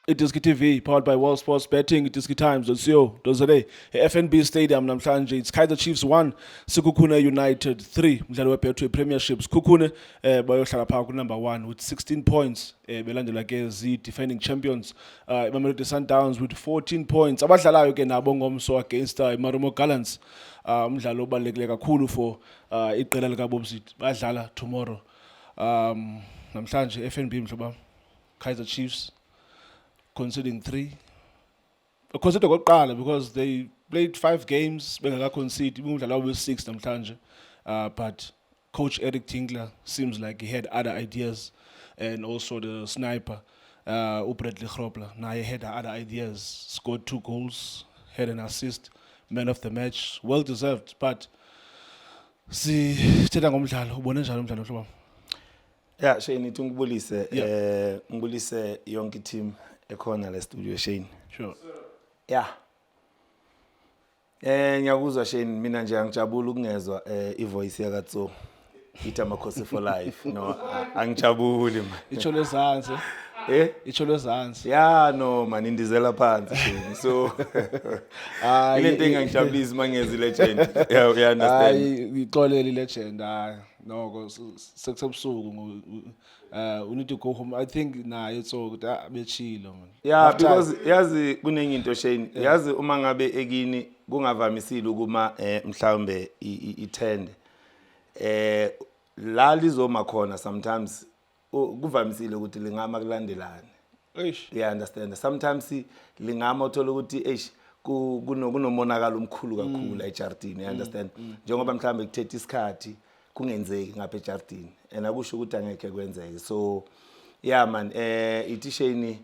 iDiski TV, powered by World Sports Betting, Diski Times, co.za. FNB Stadium namhlanje, it's Kaizer Chiefs 1, Sekhukhune United 3. Umdlalo weBetway Premiership. Sekhukhune bayohlala phaa ku number 1 with 16 points, belandela ke zi defending champions, Mamelodi Sundowns, with 14 points. Abadlalayo ke nabo ngomso against Marumo Gallants. Umdlalo obalulekile kakhulu for iqela lika Bobsit. Badlala tomorrow. Namhlanje FNB, mhlobo, Kaizer Chiefs conceding 3. Concede okokuqala because they played five games bengaka-concede, ibingumdlalo wabo we-six namhlanje. But coach Eric Tinkler seems like he had other ideas, and also the sniper, uBradley Grobler, naye had other ideas, scored two goals, had an assist, man of the match, well deserved. But sithetha ngomdlalo, ubone njani umdlalo, mhlobo wam? Yeah, Shane, ithi ngibulise, ngibulise yonke team ekhona la studio, Shane. Yeah. Ngiyakuzwa, Shane, mina nje angijabula ukungezwa ivoice yakaTso. Ithi Amakhosi for life. No, angijabuli man. Itsho lezansi. Eh? Itsho lezansi. Yeah, no man, indizela phansi, Shane. So Hayi, inento engangijabulisi mangezi legend. Yeah, you understand. Hayi, ixolele legend, hayi noko sekusebusuku, we need to go home. I think naye so ukuthi betshilo man. Yeah, because yazi kunenye into, Shane, yazi uma ngabe ekini kungavamisile ukuma mhlawumbe ithende la lizoma khona, sometimes kuvamisile ukuthi lingama kulandelane. Eish. You understand? Sometimes lingama uthola ukuthi eish, kunomonakalo omkhulu kakhulu ejardini, you understand? Njengoba mhlawumbe kuthethe isikhathi kungenzeki ngapha ejardini, and akusho ukuthi angekhe kwenzeke. So yeah man, ithi Shane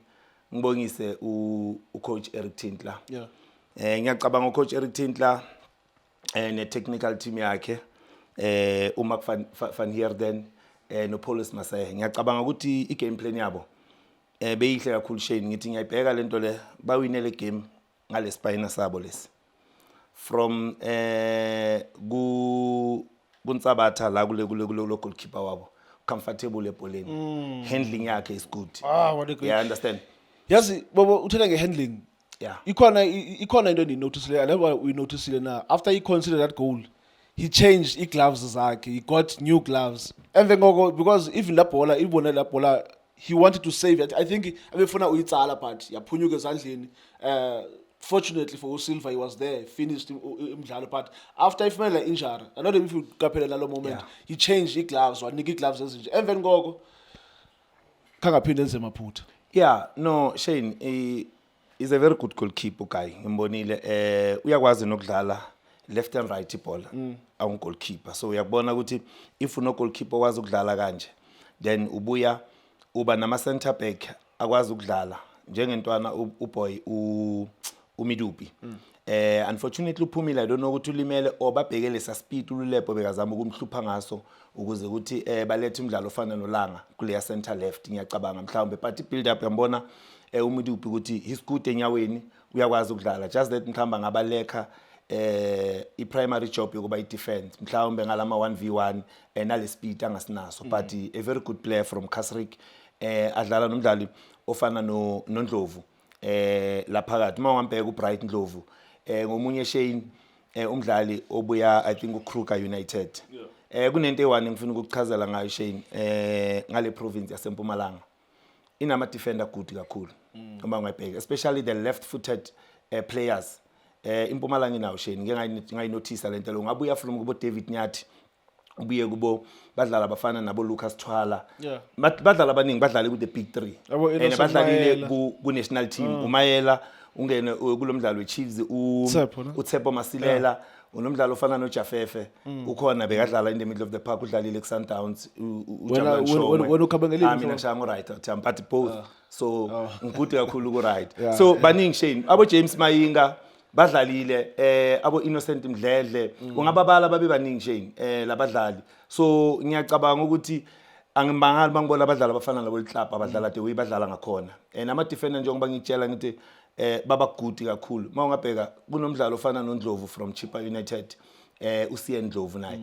ngibongise ucoach Eric Tinkler. Ngiyacabanga ucoach Eric Tinkler ne technical team yakhe, uMark van Heerden no Paulus Masehe, ngiyacabanga ukuthi i game plan yabo beyihle kakhulu, Shane. Ngithi ngiyayibheka lento le, bawine le game ngale spine sabo lesi from ku kuNsabatha la kule goalkeeper wabo, comfortable ebholeni, handling yakhe is good. Ah, what a great Yeah, understand. Yazi bobo, uthetha nge-handling, ikhona into endiyinoticile, I never uyinoticile na, after he conceded that goal, he changed ii-gloves zakhe, he got new gloves emve ngoko, because even laa bhola ibone, laa bhola he wanted to save it. I think abefuna uyitsala but yaphunyuka ezandleni. Fortunately for uSilva, he was there, finished umdlalo. But after ifumene la injury, I don't know if uqaphele nalo moment, he changed ii-gloves, wanika ii-gloves ezintsha. Emveni koko khangaphinde enze maphutha. Yeah, no Shane, he is a very good goalkeeper guy. Ngimbonile uyakwazi nokudlala left and right ibhola. Awu goalkeeper. So uyakubona ukuthi if uno goalkeeper okwazi ukudlala kanje, then ubuya uba nama center back akwazi ukudlala njengentwana uboy uMidupi. Unfortunately uphumile, I don't know ukuthi ulimele or babheke lesa speed uLulepo bekazama ukumhlupha ngaso ukuze ukuthi balethe umdlalo ofana noLanga kuleya center left, ngiyacabanga mhlawumbe. But i build up, yambona uMidupi ukuthi he's good enyaweni, uyakwazi ukudlala, just that mhlawumbe angabalekha i primary job yokuba i defense mhlawumbe ngalama 1v1 nale speed angasinaso. But a very good player from Casric, adlala nomdlali ofana no noNdlovu la phakathi. Uma ungambheka uBright Ndlovu, ngomunye, Shane, umdlali obuya, I think, uKruger United. Kunento eyi-one engifuna ukukuchazela ngayo, Shane, ngale province yaseMpumalanga inama defender good kakhulu uma ungayibheka, especially the left footed players. IMpumalanga inawo, Shane, ngike ngayinothisa lento lo. Ungabuya from kubo David Nyathi, ubuye kubo badlala abafana nabo Lucas Thwala. Badlala abaningi badlale ku the big 3 Abo and Innocent badlalile Mayela. ku national team. UMayela ungene kulo mdlalo weChiefs, Tshepo, ne? uTshepo Masilela, unomdlalo ofana noJafefe ukhona, bekadlala in the middle of the park, udlalile ku Sundowns, Wena- uJabulani Shongwe. Wena ukhabe ngeliphi, Ah, mina mhlobo? ngishaya ngo-right, Tham, but both, so ngikude kakhulu ku-right. Yeah. So baningi, Shane, abo James Mayinga badlalile, abo Innocent Mdledle, ungababala babe baningi, Shane, labadlali. So ngiyacabanga ukuthi angimangali mangibona abadlali abafana nabo Litlapa abadlala the way badlala ngakhona, and ama defender, njengoba ngitshela ngithi baba good kakhulu. Mawungabheka kunomdlalo ofana noNdlovu from Chippa United, uCN Ndlovu naye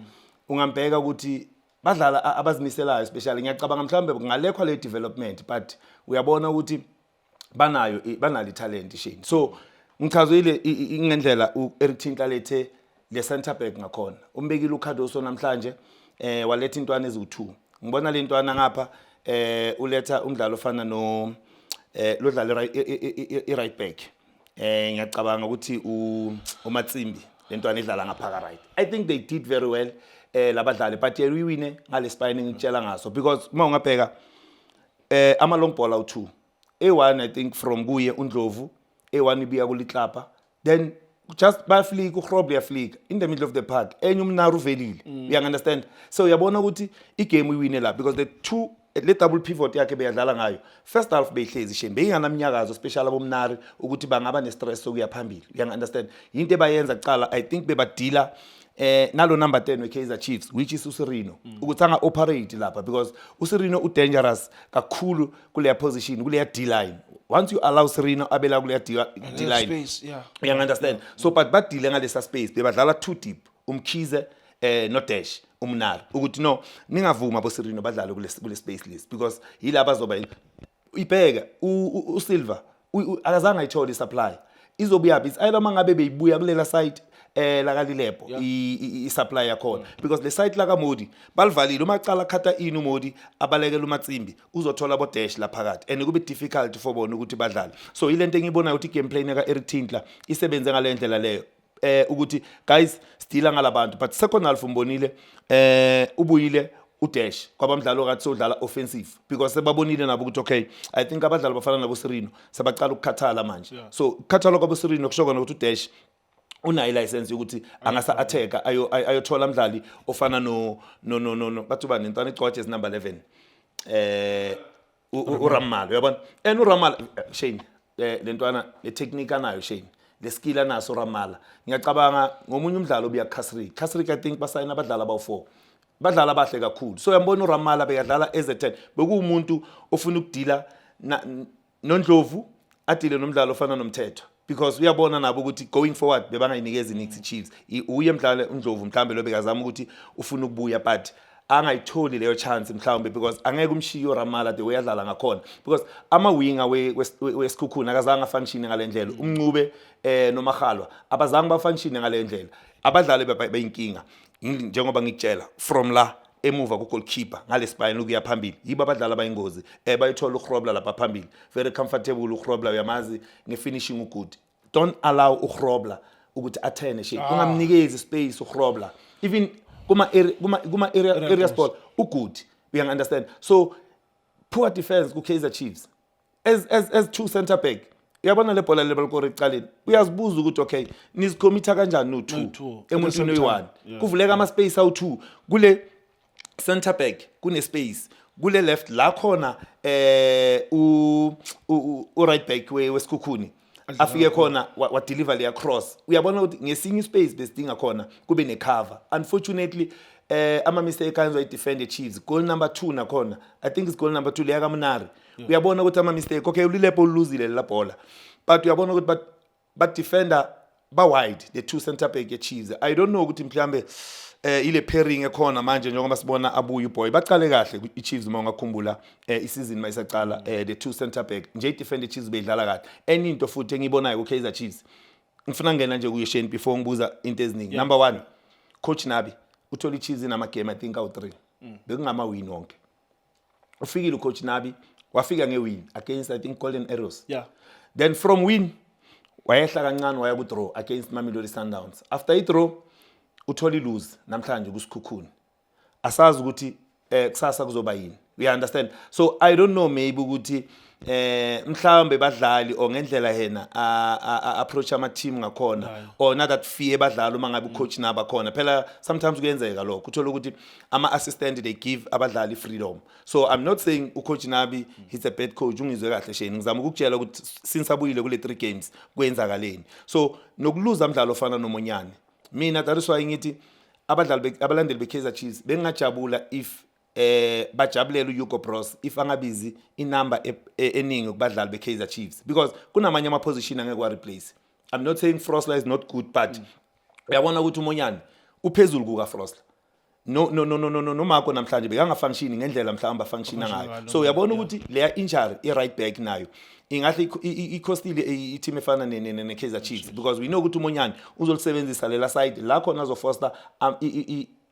ungambheka ukuthi badlala abazimiselayo, especially ngiyacabanga mhlawumbe kungalekhwa le development, but uyabona ukuthi Banayo, banalo italent, Shane. So ngichazile ngendlela uEric Tinkler lethe le center back ngakhona. Umbekile uCardoso namhlanje, waletha intwana eziwu2. Ngibona le ntwana ngapha, uletha umdlalo ofana no lodlala i right back. Ngiyacabanga ukuthi uMatsimbi, lentwana idlala ngapha ka right. I think they did very well labadlali, but yena uyiwine ngale spine ngikutshela ngaso, because uma ungabheka ama long ball awu2, A1, I think, from kuye uNdlovu, A1 ibuya kuliklapa, then just bayaflika, uGrobler uyaflika in the middle of the park, enye uMnari uvelile. You understand? So uyabona ukuthi igame uyiwine la because the two, le double pivot yakhe beyadlala ngayo first half beyihlezi, shame, beyinganamnyakazo, special aboMnari ukuthi bangaba ne-stress sokuya phambili. You understand? Into ebayenza kuqala, I think bebadila nalo number 10 we-Kaizer Chiefs, which is uSirino, ukuthi anga operate lapha, because uSirino udangerous kakhulu kuleya position, kuleya D line. Once you allow Sirino abela kuleya D line, space, yeah. You understand? So but badile ngalesa space, bebadlala too deep, uMkhize no dash uMnari, ukuthi no, ningavuma boSirino badlale kule space list, because yilaba bazoba ibheka uSilva akazange ayithole isupply. Izobuya phi? It's uma ngabe beyibuya kulela side la kaLilepo, i-supply yakhona, because le side la kaModi balivalile. Uma cala khata ini uModi abalekela uMatsimbi, uzothola bo dash la phakathi and kube difficult for bona ukuthi badlale. So ilento engiyibonayo ukuthi game plan ka Eric Tinkler isebenze ngale ndlela leyo, ukuthi guys, sidila ngalabantu. But second half umbonile, ubuyile udash kwabamdlalo kathi sodlala offensive, because sebabonile nabo ukuthi okay, I think abadlali bafana nabo Sirino sebaqala ukukhathala manje. So ukukhathala kwabo Sirino kusho kona ukuthi udash unayo ilicense yokuthi angasa attack, ayothola umdlali ofana no bathi bani, intwana igcoje number 11, uRamalo, uyabona? And uRamala, Shane, lentwana, le technique anayo, Shane, le skill anaso uRamala, ngiyacabanga ngomunye umdlalo obuya Casric. Casric, I think basayina abadlali abawu4, badlala abahle kakhulu. So uyambona uRamala bekadlala as a 10, bekuwumuntu ofuna ukudila noNdlovu, adile nomdlalo ofana nomthetho, because uyabona nabo ukuthi going forward bebangayinikezi niks Chiefs. Uye mdlalo uNdlovu mhlambe lo bekazama ukuthi ufuna ukubuya, but angayitholi leyo chance mhlawumbe, because angeke umshiye uRamala the way adlala ngakhona, because ama-winger weSikhukhune akazange afunction ngale ndlela. UMncube noMahalwa abazange bafunction ngale ndlela. Abadlali bayinkinga, njengoba ngikutshela, from la emuva ku-goalkeeper ngale spine ukuya phambili, yibo abadlali abayingozi. Bayithola uGrobler lapha phambili, very comfortable. UGrobler uyamazi nge-finishing, ugood. Don't allow uGrobler ukuthi athene shit, ungamnikezi space uGrobler, even kuma area sport ugood. You understand? So poor defense ku-Kaizer Chiefs as two center back. Uyabona le bhola lebalikore ekuqaleni, uyazibuza ukuthi okay, nizikhomitha kanjani no-two No-two. At the emuntwini same time. oyi-one? Kuvuleka ama-space awu-two kule center back, kune space kule left la khona, u right back weSikhukhuni afike khona wa deliver leya cross. Uyabona ukuthi ngesinye space besidinga khona kube ne cover. Unfortunately, ama mistake ayenziwa i-defender Chiefs, goal number 2 nakhona, I think it's goal number 2 leya kaMnari. Uyabona ukuthi ama mistake, okay, uLilepo uluzile lela bhola, but uyabona ukuthi but defender ba wide, the two center back ye-Chiefs. I don't know ukuthi mhlambe ile pairing ekhona manje, njengoba sibona abuye uboy, baqale kahle i-Chiefs. Uma ungakhumbula isizini mayisaqala, the two center back nje, i-defender Chiefs beyidlala kahle. Enye into futhi engiyibonayo ku-Kaizer Chiefs, ngifuna ngena nje kuye, Shane, before ngibuza into eziningi. Number 1, coach Nabi uthola i-Chiefs inama game, I think awu 3, bekungama win wonke. Ufikile ucoach Nabi, wafika nge-win against, I think, Golden Arrows. Then from win wayehla kancane, waya ku-draw against Mamelodi Sundowns. After i-draw uthola i-lose namhlanje kuSikhukhune. Asazi ukuthi kusasa kuzoba yini. You understand? So I don't know, maybe ukuthi mhlawumbe badlali or ngendlela yena approach ama team ngakhona, or not that fear badlali uma ngabe ucoach naba khona. Phela sometimes kuyenzeka lokho, uthola ukuthi ama assistant, they give abadlali freedom. So I'm not saying ucoach Nabi, he's a bad coach. Ungizwe kahle, Shane. Ngizama ukukutshela ukuthi since abuyile kule 3 games kwenzakaleni. So nokuluza umdlalo ofana noMonyane, mina that is why ngithi abadlali abalandeli be-Kaizer Chiefs bengingajabula if bajabulela uHugo Broos if angabizi inumber eningi kubadlali be-Kaizer Chiefs, because kunamanye ama position angeke wa replace. I'm not saying Frosler is not good, but uyabona ukuthi uMonyane uphezulu kuka Frosler. No, noMarco namhlanje bekangafunctioni ngendlela mhlawumbe afunctiona ngayo. So uyabona ukuthi leya injury i-right back nayo ingahle icostile i-team efana ne-Kaizer Chiefs, because we know ukuthi uMonyane uzolisebenzisa lela side la khona azofoster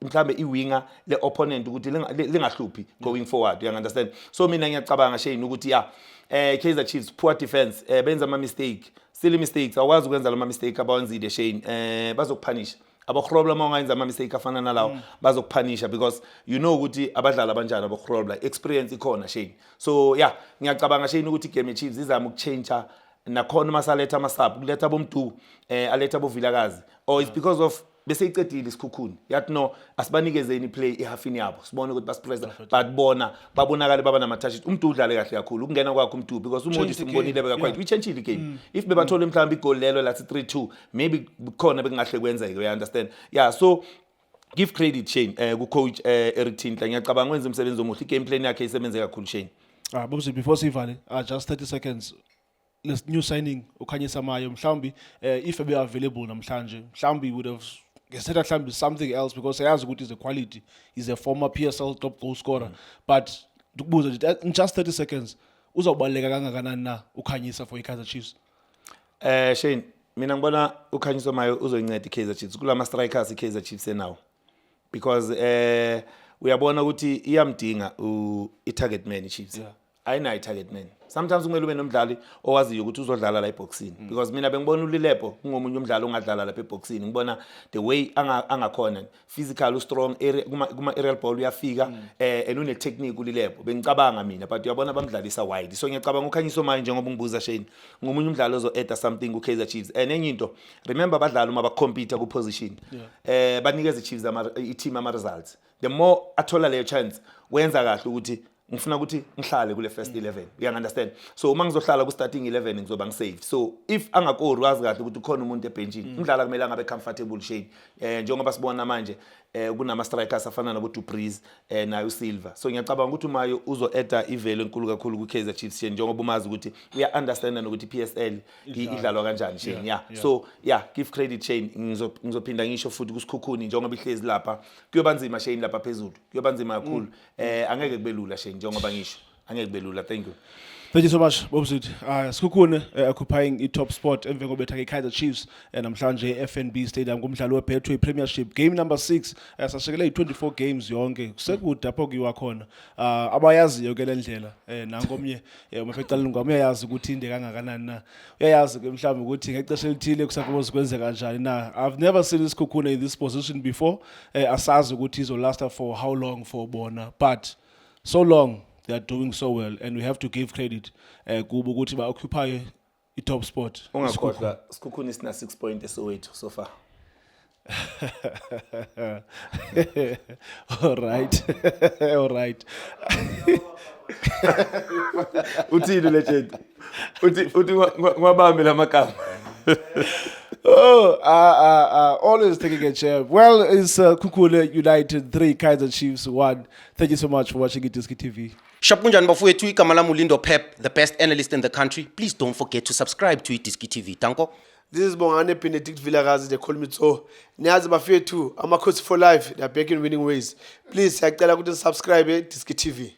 mhlambe i-winger le-opponent ukuthi lingahluphi going forward, you understand? So mina ngiyacabanga, Shane, ukuthi ya, Kaizer Chiefs, poor defense, benza ama mistake, silly mistakes. Awukwazi ukwenza lama mistake abawenzile, Shane. Bazokuphanisha aboGrobler uma ungayenza ama mistake afana nalawo, bazokuphanisha because you know ukuthi abadlali abanjani aboGrobler, experience ikhona, Shane. So yeah, ngiyacabanga, Shane, ukuthi igame Chiefs izama ukuchange nakhona uma saletha ama-sub, kuletha aboMdu, aletha aboVilakazi, or it's because of bese icedile iSekhukhune, yathi no, asibanikezeni play ehafini yabo, sibone ukuthi basipressa, but bona babonakale baba nama-touches. UMdu udlale kahle kakhulu ukungena kwakhe uMdu, because uModi Changed the simbonile game, beka quite uyitshentshile igame. If bebathole mhlawumbe igoli lelo lathi 3-2, maybe khona bekungahle kwenzeke, you understand? Yeah, so give credit, Shane, ku-coach Eric Tinkler. Ngiyacabanga wenza umsebenzi omuhle, i-game plan yakhe isebenze kakhulu, Shane. Ah, Bobsi, before sivale, just 30 seconds. This new signing uKhanyisa Mayo, mhlawumbi if ebe available namhlanje, mhlawumbi would have ngesetha mhlawumbi something else, because ayazi ukuthi is a quality, is a former PSL top goal scorer. But ndikubuze nje in just 30 seconds, uzawubaluleka kangakanani na uKhanyisa for iKaizer Chiefs? Shane, mina ngibona uKhanyiso Mayo uzoyinceda iKaizer Chiefs kulama strikers iKaizer Chiefs enawo, because uyabona ukuthi iyamdinga i-target man iChiefs. Ayinayo i-target man. Sometimes kumele ube nomdlali owaziyo ukuthi uzodlala la eboxini, because mina bengibona uLilepo kungomunye umdlali ongadlala lapha eboxini. Ngibona the way angakhona physical, ustrong area, kuma aerial ball uyafika, and une technique uLilepo, bengicabanga mina, but uyabona bamdlalisa wide. So ngiyacabanga uKhanyiso manje, njengoba ngibuza, Shane, ngomunye umdlali ozo add something ku Kaizer Chiefs. And enye into, remember, abadlali uma bacompete ku position, banikeza iChiefs ama i-team ama results. The more athola leyo chance, wenza kahle ukuthi ngifuna ukuthi ngihlale kule first 11, you understand? So uma ngizohlala ku starting 11, ngizoba ngisafe. So if angakori, wazi kahle ukuthi ukhona umuntu ebenchini. Umdlali kumele angabe comfortable, Shane, njengoba sibona manje kunama strikers afana nabo Du Preez, nayo Silva. So ngiyacabanga ukuthi uMayo uzo adda ivalue enkulu kakhulu ku Kaizer Chiefs, Shane, njengoba umazi ukuthi uya understand nokuthi PSL idlalwa kanjani, Shane. So yeah, give credit, Shane. Ngizophinda ngisho futhi kuSekhukhune, njengoba ihlezi lapha, kuyoba nzima, Shane, lapha phezulu kuyoba nzima kakhulu. Angeke kube lula, Shane, njengoba ngisho, angeke kube lula. Thank you. Thank you so much, Bobzit. Sekhukhune occupying i-top spot emva kobetha i-Kaizer Chiefs namhlanje e-FNB Stadium kumdlalo weBetway Premiership game number 6. Sashekele i-24 games yonke, kusekude apho kuyiwa khona. Abayaziyo ke le ndlela, nankomnye uma ecaleni kwami uyayazi ukuthi inde kangakanani na, uyayazi ke mhlawumbe ukuthi ngexesha elithile kusakubozi kwenzeka kanjani na. I've never seen iSekhukhune in this position before. Asazi ukuthi izolasta for how long for bona, but so long they are doing so well and we have to give credit kubo ukuthi ba-occupy i-top spot. Ungakhohlwa, Sekhukhune sina 6 point eSoweto so far. All right. Uthini legend? Uthi ngwabambe lamagama. Oh, always taking a jab. Well, it's Sekhukhune United 3, Kaizer Chiefs 1. Thank you so much for watching iDiski TV. Sharp, kunjani bafowethu? Igama lami uLindo Pep, the best analyst in the country. Please don't forget to subscribe to iDiski TV. Danko. This is Bongane Benedict Vilakazi, they call me so. Niyazi bafethu, Amakhosi for life, they are back in winning ways. Please, siyacela ukuthi subscribe Diski TV.